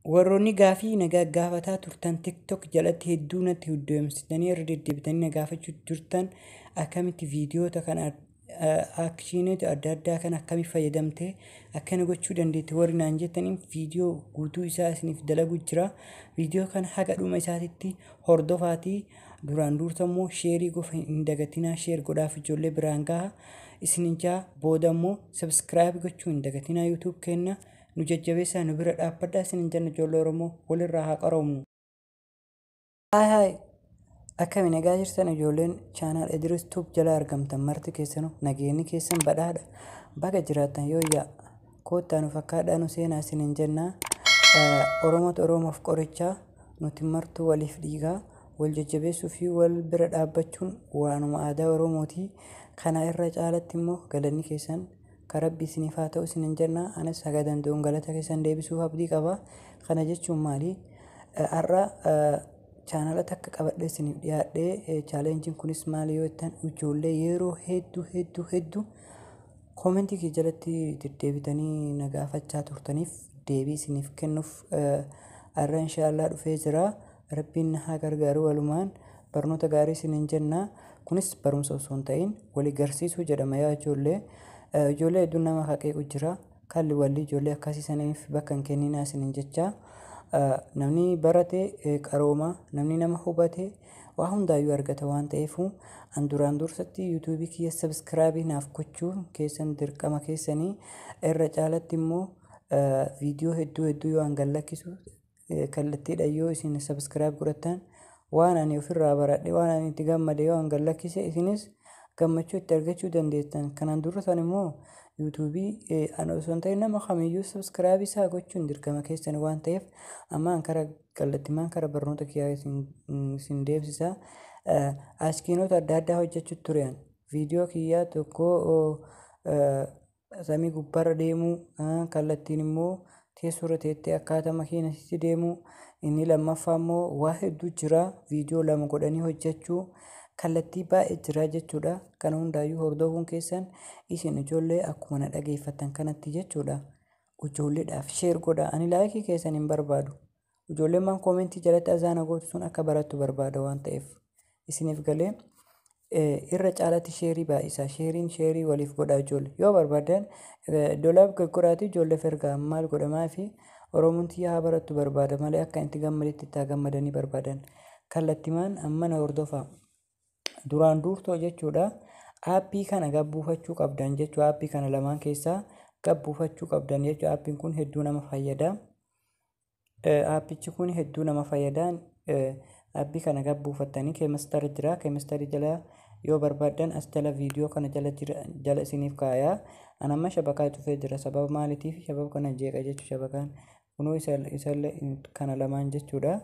Warroonni gaafii na gaggaafataa turtan TikTok jalatti hedduu natti huddeemsitanii irra deddeebitanii na gaafachuu turtan, akkamitti viidiyoota kana, actionoota adda addaa kana akkamitti fayyadamtee akkana gochuu dandeette warri naan jettaniin, viidiyoo guutuu isaa isiniif dalagu jira. Viidiyoo kana haga dhuma isaatitti hordofaatii, duraan dursa immoo share qofa hin dagatinaa, share godhaaf, ijoollee biraan gaha isinin jaa. Booda immoo subscribe gochuu hin dagatinaa. YouTube kenna nu jajjabeessaa, nu bira dhaabbadhaa isinin jenna. Ijoollee Oromoo, walirraa haa qaroomnu. Hi hi, akkami, nagaa jirtan? Ijoolleen channel Idris Tube jala argamtan marti keessanuu nageenyi keessan badhaadha. Baga jiraattan. Yooyyaa, koottaa nu fakkaadhaa, nu seenaa isinin jennaa. Oromootu Oromoof qorichaa, nuti martuu waliif dhiigaa, wal jajjabeessuu fi wal bira dhaabbachuun waanuma aadaa Oromooti. Kana irra caalatti immoo galanni keessan ka Rabbi isiniif haa ta'u isinin jennaa. Anis haga danda'uun galata keessan deebisuuf abdii qaba. Kana jechuun maali? Har'a channela takka qabadhee isiniif dhiyaadhee, challengeiin kunis maali yoo jettan, ijoollee yeroo hedduu hedduu hedduu commentii kee jalatti deddeebitanii na gaafachaa turtaniif deebii isiniif kennuuf har'a inshaallah dhufee jira. Rabbiin na haa gargaaru, walumaan barnoota gaarii isiniin jenna. Kunis barumsa osoo hin ta'in walii garsiisuu jedhama, yaa ijoollee. Ijoollee hedduun nama haqeequ jira. Kalli walli ijoollee akkasii saniif bakka hin kenninaa isiniin jecha. Namni barate qarooma, namni nama hubate waa hundaayyuu argata waan ta'eef, an duraan dursatti YouTubeii kiyya subscribe naaf gochuu keessan dirqama keessanii. Irra caalatti immoo viidiyoo hedduu hedduu yoo an gallakkisu kallattiidha yoo isin subscribe godhattan, waan ani ofirraa baradhe, waan ani itti gammade yoo an gallakkise, isinis gammachuu itti argachuu dandeessan. Kanaan dura san immoo YouTubeii ana osoo hin ta'in nama kamiyyuu subscribe isaa gochuun dirqama keessan waan ta'eef, amma an kara kallattimaan kara barnoota kiyyaa isin deebisa. Actionoota adda addaa hojjechuu ture. Viidiyoo kiyyaa tokko samii gubbaarra deemuu, kallattiin immoo teessoorra teettee akkaataa makiinatti deemuu, inni lammaffaa immoo waa hedduu jira, viidiyoo lama godhanii hojjechuu, kallattii baay'ee jira jechuudha. Kana hundaayyuu hordofuun keessan isin ijoollee akkuma na dhageeffattan kanatti jechuudha. Ijoolleedhaaf share godha. Ani likeii keessan hin barbaadu. Ijoolleen maan commentii jalatti azaana gootu sun akka barattu barbaada waan ta'eef. Isiniif galee? Irra caalatti shareii baay'isaa. Shareiin shareii waliif godhaa ijoollee. Yoo barbaadan dolaaf gurguraati ijoolleef ergaa. Maal godhamaa fi Oromoon tiyya haa barattu barbaada malee akka itti gammadetti itti haa gammadanii barbaadan. Kallattimaan amma na hordofaa. Duraan duurtoo jechuudha. Appii kana gabbuufachuu qabdan jechuudha. Appii kana lamaan keessaa gabbuufachuu qabdan jechuudha. Appiin kun hedduu nama fayyada. Appichi kun hedduu nama fayyada. Appii kana gabbuufattanii KineMaster jira. KineMaster jala yoo barbaaddan as jala viidiyoo kana jala jira, jala isiniif kaayaa. An amma shabakaa cufee jira. Sababa maaliitiif sababa kana jeeqa jechuudha shabakaan. Kunoo isallee kana lamaan jechuudha.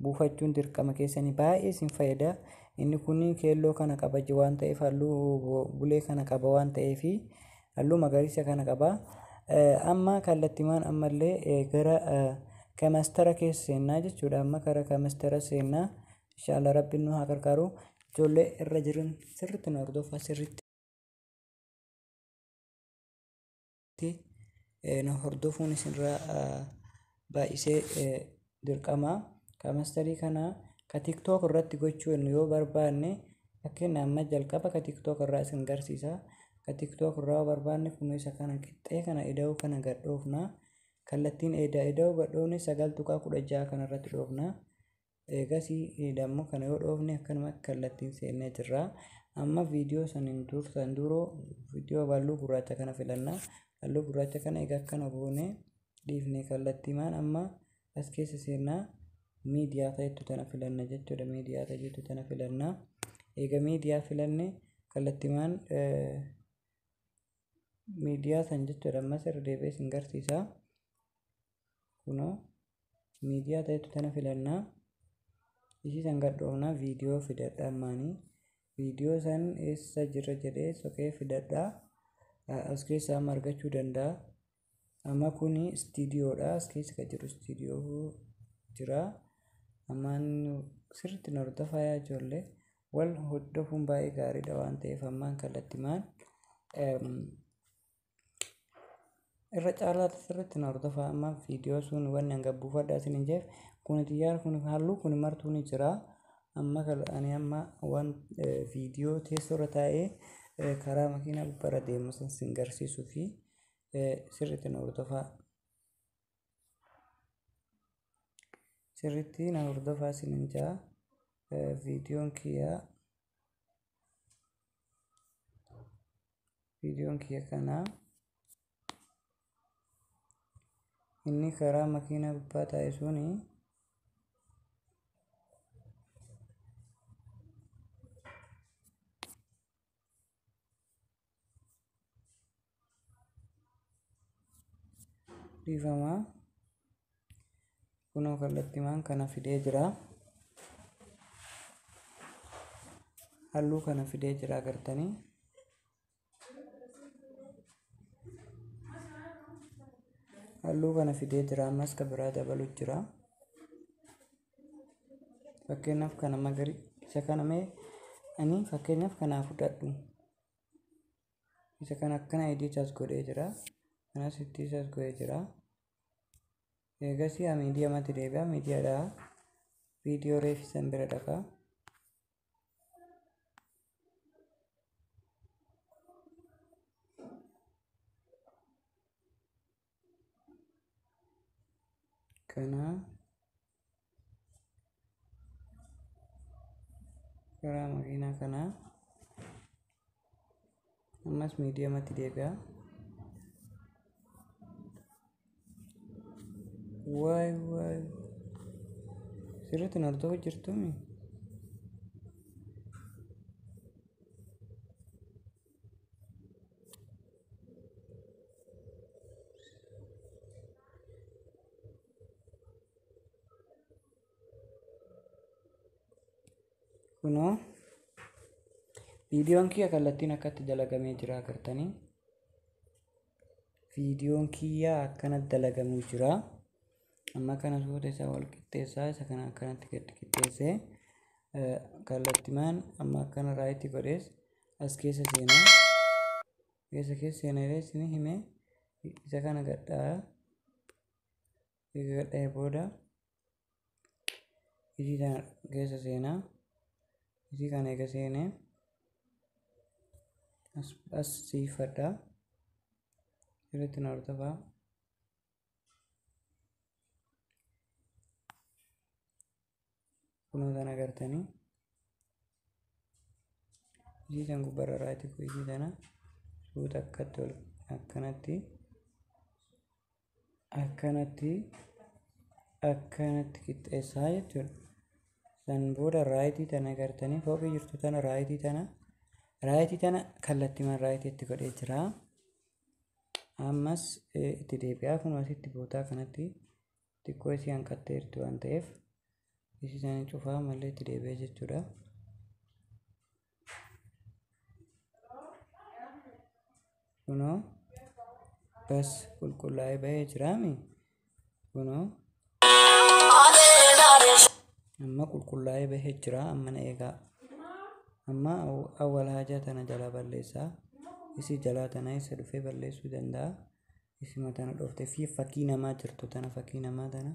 Buufachuun dirqama keessanii, baay'ee isin fayyada. Inni kun keelloo kana qaba waan ta'eef, halluu bulee kana qaba waan ta'eef, halluu magariisa kana qaba. Amma kallattimaan ammallee gara KineMastera keessa seennaa jechuudha. Amma gara KineMastera seennaa. Inshaallah Rabbiin nu haa gargaaru. Ijoollee irra jiran sirriitti nu hordofaa, sirriitti nu hordofuun isinirraa baay'isee dirqama. KineMasterii kana ka TikTok irratti gochuu yoo barbaanne, fakkeenya amma jalqaba ka TikTok irraa isin garsiisa. Ka TikTok irraa yoo barbaanne, kun isa kana qixxee kana ida'uu kana gad dhoofna. Kallattiin ida'uu gad dhoofne, 9.16 kana irratti dhoofna. Eegasii dammoo kana yoo dhoofne, akkanuma kallattiin seennee jirra. Amma viidiyoo saniin dursan duroo viidiyoo halluu gurraacha kana filanna. Halluu gurraacha kana egaa akkana goone dhiifne, kallattiimaan amma as keessa seennaa, miidiyaa ta'ettu tana filanna jechuudha. Miidiyaa ta'ettu tana filanna. Egaa miidiyaa filanne, kallattiimaan miidiyaa san jechuudha. Ammas irra deebi'ee isin garsiisa. Kunoo miidiyaa ta'ettu tana filannaa. Ishii san gad dhoofnaa, viidiyoo fidadha ammaanii. Viidiyoo san eessa jira jedhee soqee fidadha. As keessaa amma argachuu danda'a. Amma kuni istiidiyoodha. As keessa kan jiru istiidiyoo jira. Ammaan sirriitti na hordofaa yaa ijoollee. Wal hordofuun baay'ee gaariidha waan ta'eef, ammaan kallattimaan Irra caalaa sirriitti na hordofaa. Amma viidiyoo sun wanni hanga buufadhaa isin hin jeef kun xiyyaara kun halluu kun martuu ni jira. Amma ani amma waan viidiyoo teessoo irra taa'ee karaa makiinaa gubbaarra deemu san sin garsiisuu fi sirriitti na hordofaa. Sirriitti na hordofaa isin hin jaa. Viidiyoon kiyya kanaa. Inni karaa makiinaa gubbaa taa'e suni dhiifama. Kunoo kallattimaan kana fidee jira. Halluu kana fidee jira agartanii. Halluu kana fidee jira. Ammas ka biraa dabalu jira. Fakkeenyaaf kana isa kana mee ani fakkeenyaaf kanaa fudhadhu. Isa kana akkana edit as godhee jira. Kanas itti as godhee jira. Eegasii miidiyaamatti deebi'a. Miidiyaadhaa viidiyoo reefisan bira dhaqa. Kana karaa makiinaa kanaa ammas miidiyaamatti deebi'a. Waay waay, sirriitti na hordofaa jirtumi? Kunoo viidiyoon kiyya kallattiin akkatti dalagamee jira agartanii. Viidiyoon kiyya akkanatti dalagamuu jira. Amma kana suuta isaa wal qixxeessaa, isa kana akkanatti gadi qixxeessee kallattimaan amma akkana raayitii godhees as keessa seenaa. Keessa keessa seenaa isin hime isa kana gadhaa. Eega gadhaa'ee booda isii kana keessa seenaa. Isii kana eega seenee as siifadha. Sirriitti na hordofaa. Kunoo tana agartanii. Isii tan gubbaarra raayitii godhe isii tana suuta akkatti ol akkanatti akkanatti akkanatti qixxeessaa jechuudha. San booda raayitii tana agartanii fooqii jirtu tana raayitii tana kallattimaan raayitii itti godhee jira. Ammas itti deebi'aa. Kun asitti bootaa kanatti xiqqoo isii hanqattee jirti waan ta'eef isii sana cufaa malee itti deebi'ee jechuudha. Kunoo bas qulqullaa'ee bahee jiraami. Kunoo amma qulqullaa'ee bahee jira. Amma na eegaa. Amma awwal haajaa tana jalaa balleessaa. Isii jalaa tana isa dhufee balleessuu danda'a. Isima tana dhooftee fi fakkii namaa jirtu tana fakkii namaa tana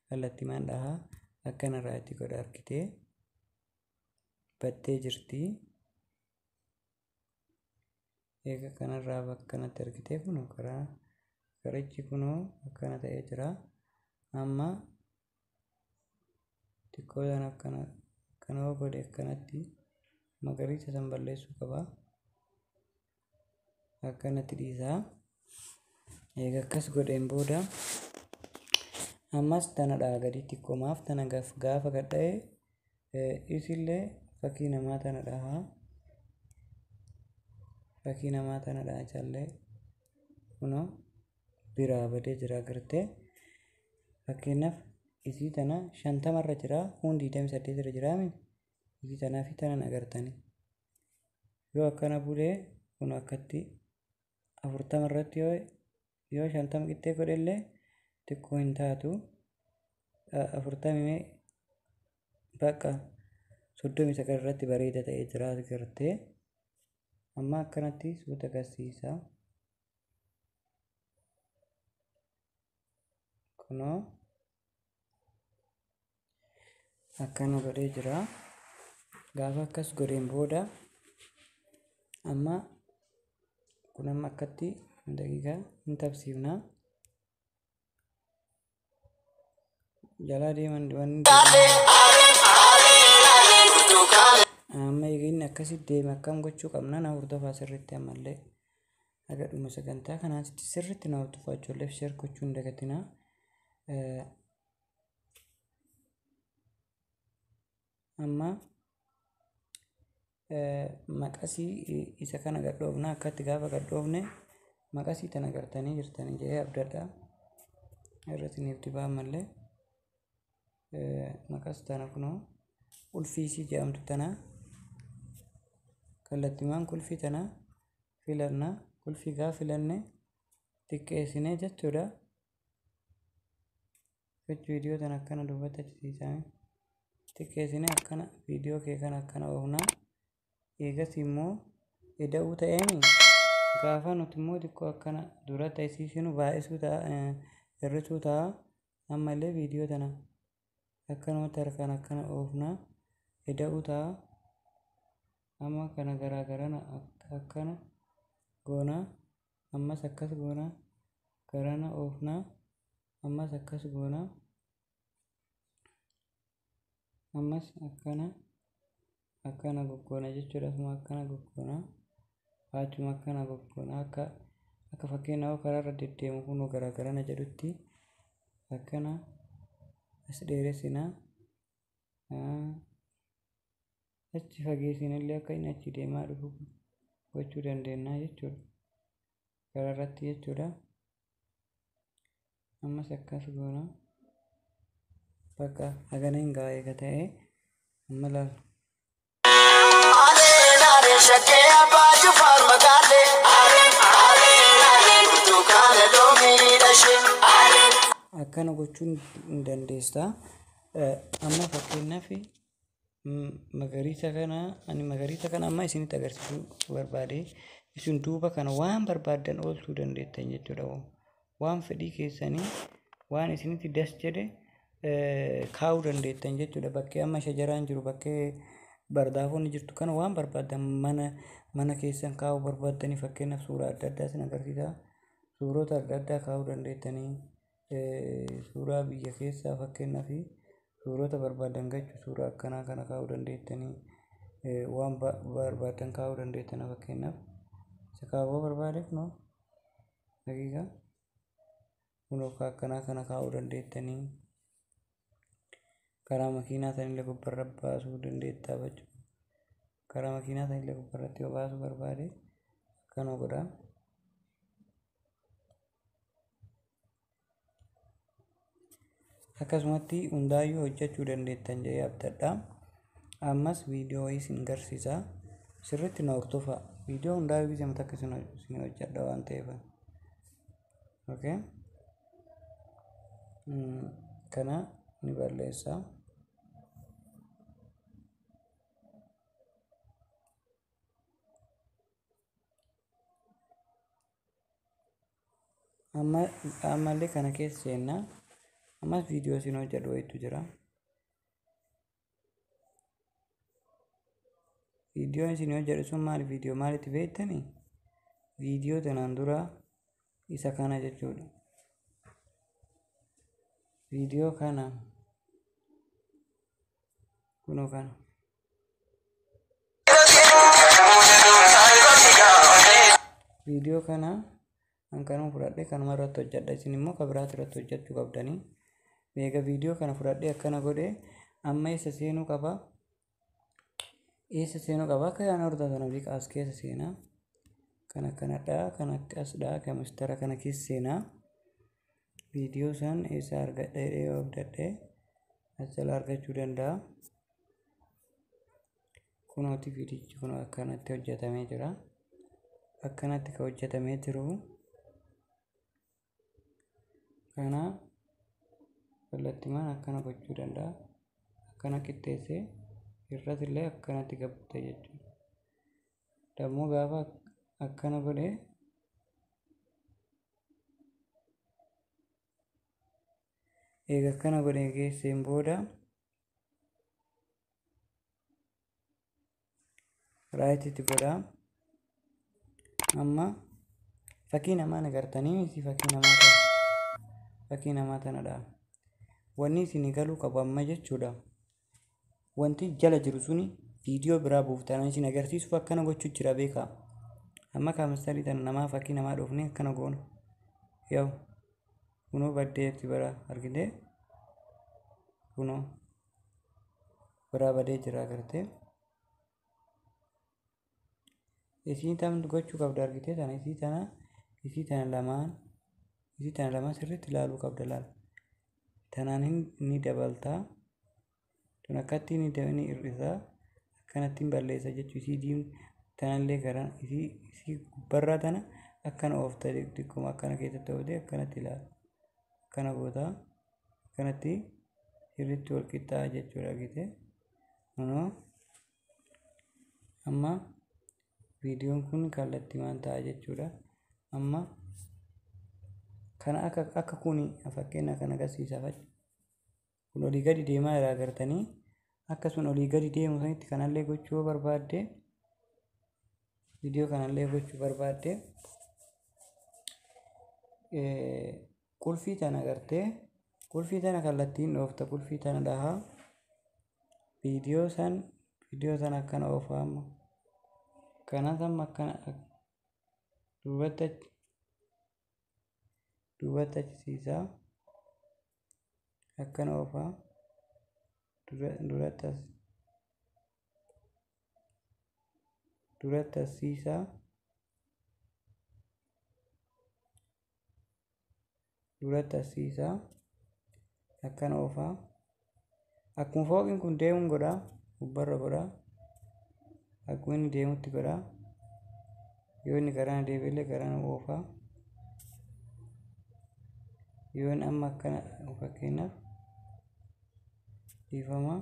kallattimaan dhahaa akkana raayitii godha argitee battee jirti. Eega kanarraa akkanatti argitee kunoo karaa karichi kunoo akkana ta'ee jira. Amma xiqqoo sana akkana akkana godhe akkanatti magariisa san balleessuu qaba. Akkanatti dhiisaa. Eega akkas godheen booda ammas tana dhaa gadi xiqqoo maaf tana gaafa gadha'e isillee fakkii namaa tana dhahaa. Fakkii namaa tana dhahaa callee kunoo biraa badee jira agartee. Fakkeenyaaf isii tana 50 irra jira, kun 28 irra jira. Isii tanaa fi tanan agartanii. Yoo akkana bulee kun akkatti 40 irratti yoo 50 qixxee godhellee xiqqoo hin taatu. 40 bakka 39 irratti bareeda ta'ee jira agartee. Amma akkanatti suuta agarsiisa. Kunoo akkana godhee jira. Gaafa akkas godheen booda amma kun amma akkatti daqiiqaa hin tabsiifna. Jalaa deeman wanni amma eeginn akkasitti deeme akkam gochuu qabna? Na hordofaa sirriitti, ammallee haga dhuma sagantaa kanaatti sirriitti na hordofaa. Ijoolleef share gochuu hin dagatinaa. Amma maqasii isa kana gadhoofna. Akkatti gaafa gadhoofne maqasii tana gartanii jirtanii jedhee abdadha. Irra isiniif dibaa ammallee maqas tana, kunoo qulfii isii jedhamtu tana, kallattimaan qulfii tana filanna. Qulfii gaafa filanne xiqqeessinee jechuudha. Viidiyoo tana akkana duubatti achisiisame xiqqeessinee akkana viidiyoo kee kana akkana oofna. Eegas immoo ida'uu ta'eemi, gaafa nuti immoo xiqqoo akkana duratti agarsiisnu baay'isuu ta'a, hir'isuu ta'a. Ammallee viidiyoo tana akkanumatti harkaan akkana oofna, ida'uu ta'a. Amma kana garaa garana akkana goona, ammas akkas goona, garana oofna, ammas akkas goona, ammas akkana akkana goggoona jechuudha. Asuma akkana goggoona, achuma akkana goggoona. Akka fakkeenyaaf karaarra deddeemu kun garaa garana jedhutti akkana as dheeressina, achi fageessinallee akka inni achi deemaa dhufu gochuu dandeenya jechuudha, karaarratti jechuudha. Ammas akkas goona. Bakka hagana hin ga'a eega ta'e amma laal. Shakkee abbaa Jifaar magaalee. Burtukaana loomii dhashee. Akkana gochuun hin dandeessa. Amma fakkeenyaaf magariisa kana, ani magariisa kana amma isinitti agarsiisuu barbaade. Isin duuba kana waan barbaaddan oolchuu dandeettan jechuudha. Waan fedhii keessanii, waan isinitti das jedhe kaa'uu dandeettan jechuudha. Bakkee amma shajaraan jiru, bakkee bardaafonni jirtu kana waan barbaaddan mana keessan kaa'uu barbaaddanii, fakkeenyaaf suuraa adda addaa isin agarsiisa. Suurota adda addaa kaa'uu dandeettanii, suuraa biyya keessaa fakkeenyaaf suurota barbaadan gachuu, suuraa akkanaa kana kaa'uu dandeettanii, waan barbaadan kaa'uu dandeettan. Fakkeenyaaf isa kaa'uu barbaade, kunoo daqiiqaa, kunoo akkanaa kana kaa'uu dandeettanii, karaa makiinaa sanillee gubbarra baasuu dandeettaa jechuudha. Karaa makiinaa sanillee gubbarratti yoo baasuu barbaade akkana godha. Akkasumatti hundaayyuu hojjechuu dandeettan jedhee abdadha. Ammas viidiyoo wayii isin garsiisa. Sirriitti na hordofaa. Viidiyoo hundaayyuu gisee takka isin hojjedha waan ta'eef. Okay. Kana ni balleessa. Amma ammallee kana keessa seenna. Ammas viidiyoo isin hojjedhu wayiitu jira. Viidiyoon isin hojjedhu sun maali? Viidiyoo maalitti beektanii? Viidiyoo tanaan dura isa kana jechuudha. Viidiyoo kana, kunoo kana. Viidiyoo kana an kanuma fudhadhee kanuma irratti hojjedha. Isin immoo kan biraati irratti hojjechuu qabdanii. Eega viidiyoo kana fudhadhee akkana godhee amma eessa seenuu qaba? Eessa seenuu qaba? Akka yaan hordoftan hojii as keessa seenaa. Kan akkanadha, kan akkasidha, kan mistara kana keessa seenaa. Viidiyoo san eessa argadhee yoo abdadhee as jala argachuu danda'a. Kunooti viidiyichi kun akkanatti hojjetamee jira. Akkanatti kan hojjetamee jiru kana kallattimaan akkana gochuu danda'a. Akkana qixxeessee irratti illee akkanatti gabbata jechuudha. Dammoo gaafa akkana godhee Eega akkana godhee geesseen booda rightitti godhaa. Amma fakkii namaa agartanii miti, fakkii namaa tana. Fakkii namaa tanadha. Wanni isin galuu qabu amma jechuudha. Wanti jala jiru suni viidiyoo biraa buuftanii isin agarsiisuuf akkana gochuu jira beekaa. Amma KineMasterii tana namaa fakkii namaa dhoofnee akkana goona. Yoo kunoo baddeetti bara argitee, kunoo biraa badee jira agartee. Isii tam gochuu qabda argitee, tana isii tana isii tana lamaan isii tana lamaan sirriitti ilaaluu qabda laala. Tanaan ni dabaltaa. Tun akkatti ni hir'isaa. Akkanatti hin balleessa jechuu. Isii diim tanallee gara isii gubbarraa tana akkana oofta, xiqquma akkana keessatti ooftee akkanatti ilaala. Akkana gootaa, akkanatti sirriitti wal qixxaa'a jechuudha argitee. Kunoo amma viidiyoon kun kallattii waan ta'a jechuudha. Amma kana akka kuni fakkeenya kan agarsiisa, kun olii gadi deemaa jira agartanii, akka sun olii gadi deemu sanitti kanallee gochuu barbaadde, viidiyoo kanallee gochuu barbaadde, qulfii tana agartee, qulfii tana kallattiin dhoofta, qulfii tana dhahaa, viidiyoo san akkana oofaa. Amma kanas amma akkana duubatti achisiisaa, akkana oofaa, duratti asiisaa, duratti asiisaa, akkana oofaa. Akkuma fooqiin kun deemuun godhaa, gubbarra godhaa, akkuma inni deemutti godhaa. Yoo inni garana deebi'ellee garana oofaa. Yoo inni amma akkana, fakkeenyaaf, dhiifama,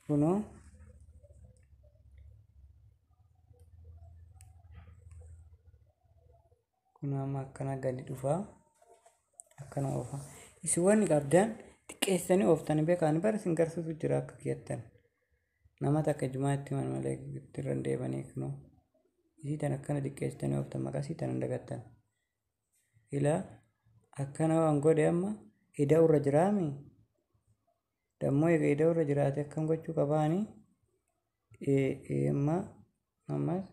kunoo kun amma akkana gadi dhufaa, akkana oofaa. Isin wanni qabdan xiqqeessanii ooftanii beekaa bara isin garsiisu jira akka keettan. Nama takka jumaa itti himan malee itti irra hin deemanii. Kunoo isii tan akkana xiqqeessitanii ooftan, maqaa isii tan hin dagattan. Ilaa, akkana waan godhe amma ida'u irra jiraami. Dammoo egaa ida'u irra jiraate akkam gochuu qabaani? Amma ammas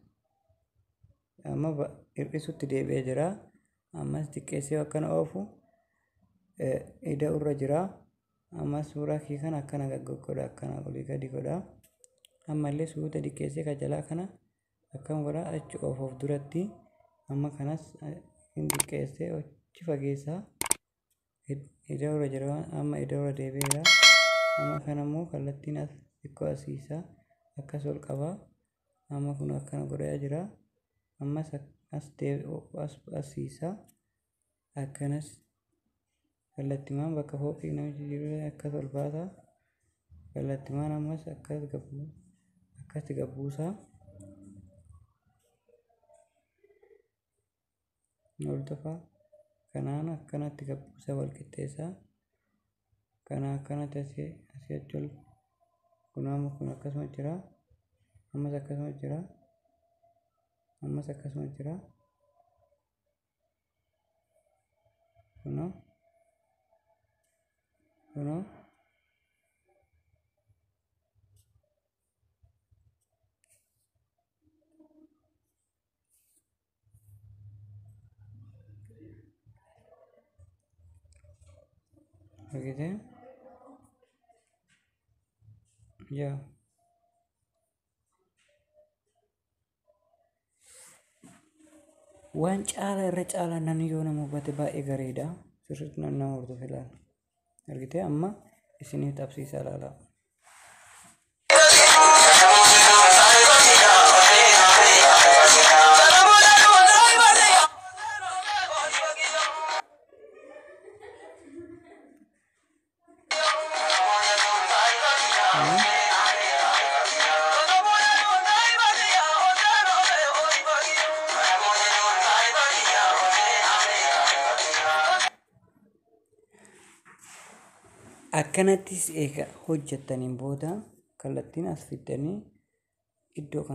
amma hir'isutti deebi'ee jira. Ammas xiqqeessee akkana oofu, ida'u irra jira. Amma suuraa kee kana akkana gaggodha, akkana olii gadi godha. Ammallee suuta xiqqeessee ka jalaa kana akkam godha, achi oofa of duratti. Amma kanas hin xiqqeessee achi fageessaa, ida'u irra jira. Amma ida'u irra deebi'eera. Amma kanammoo kallattiin as xiqqoo asiisaa, akkas ol qabaa. Amma kun akkana godhaa jira. Ammas as asiisaa, akkanas kallattimaan bakka fooqii namichi jiru akkas ol baasaa, kallattimaan ammas akkas gabbuu, akkatti gabbuusaa hordofaa. Kanaan akkanatti gabbuusaa, wal qixxeessaa. Kana akkanatti asii achi ol. Kun amma kun akkasuma jira. Ammas akkasuma jira. Ammas akkasuma jira. Kunoo, kunoo, argitee yaa. Waan caalaa irra caalaa namni yoo nama hubate baay'ee gaariidha. Sirriitti namni nama hordofe ilaala. Argitee, amma isiniif qabsiisaa ilaalaa. Kana akkanattis eega hojjettaniin booda kallattiin as fiddanii iddoo kana.